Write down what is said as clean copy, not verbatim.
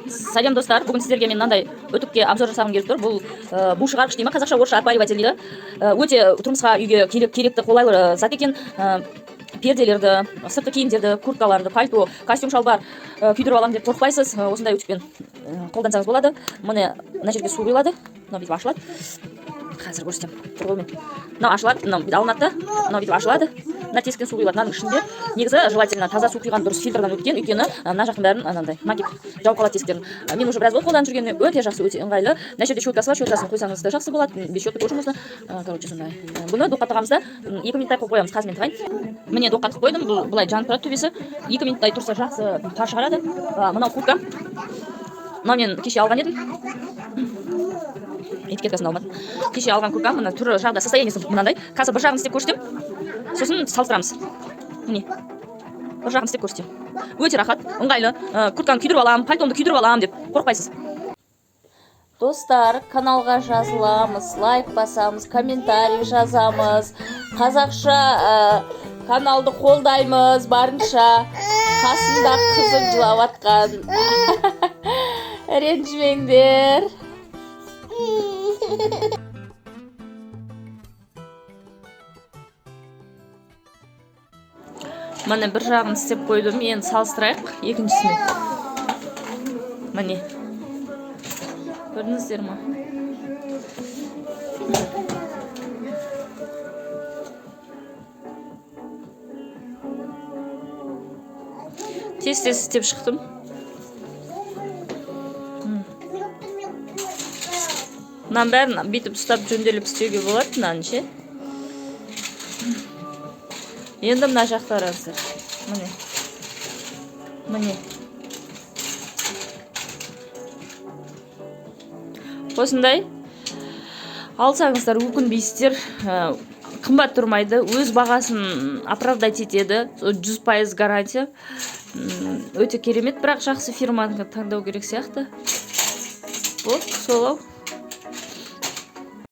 Сәлем, достар! Бүгін сіздерге мен мынандай үтікке обзор жасағым келіп тұр. Бұл бу шығарғыш дей ма, қазақша, орысша отпариватель дейді. Өте тұрмысқа, үйге керек, керекті, қолайлы зат екен. Перделерді, сыртқы киімдерді, курткаларды, пальто, костюм шалбар күйдіріп аламын деп қорықпайсыз. Осындай үтікпен қолдансаңыз болады. Міне, мына жерге су құйылады, мынау бүйтіп ашылады. Қазір көрсетемін тұр ғой мен. Мынау ашылады, мынау бүйтіп алынады да, мынау бүйтіп ашылады, мына тесіктен су құйылады. Мынаның ішінде негізі желательно таза су құйған дұрыс, фильтрдан өткен, өйткені мына жақтың бәрін анандай макет жауып қалады тесіктерін. Мен уже біраз болды қолданып жүргеніме, өте жақсы, өте ыңғайлы. Мына жерде щеткасы бар, щеткасын қойсаңыз да жақсы болады, без щетки тоже можно. Короче, сондай. Бұны доққа тығамыз да, 2 минуттай қойып қоямыз. Қазір мен тығайын. Міне, доққа тығып қойдым. Бұл былай жанып тұрады төбесі, 2 минуттай тұрса, жақсы пар шығарады. Мынау куртка, мынау мен кеше алған едім, этикеткасын алмадым. Кеше алған курткам, мына түрі, жағдай, состояниесі мынандай. Қазір бір жағын істеп көрсетемін, сосын салыстырамыз. Міне, бір жағын істеп көрсетемін. Өте рахат, ыңғайлы. Куртканы күйдіріп аламын, пальтомды күйдіріп аламын деп қорықпайсыз. Достар, каналға жазыламыз, лайк басамыз, комментарий жазамыз, қазақша каналды қолдаймыз барынша. Қасымда қызым жылап атқан, ренжімеңдер. Міне, бір жағын істеп қойдым, енді салыстырайық екіншісімен. Міне, көрдіңіздер ма? Тез тез істеп шықтым. Мынаның бәрін бүйтіп ұстап, жөнделіп істеуге болады мынаны ше. Енді мына жақта қараңыздар. Міне, міне, осындай алсаңыздар, өкінбейсіздер. Қымбат тұрмайды, өз бағасын оправдать етеді, 100% гарантия. Өте керемет, бірақ жақсы фирманы таңдау керек сияқты. Болды, солау.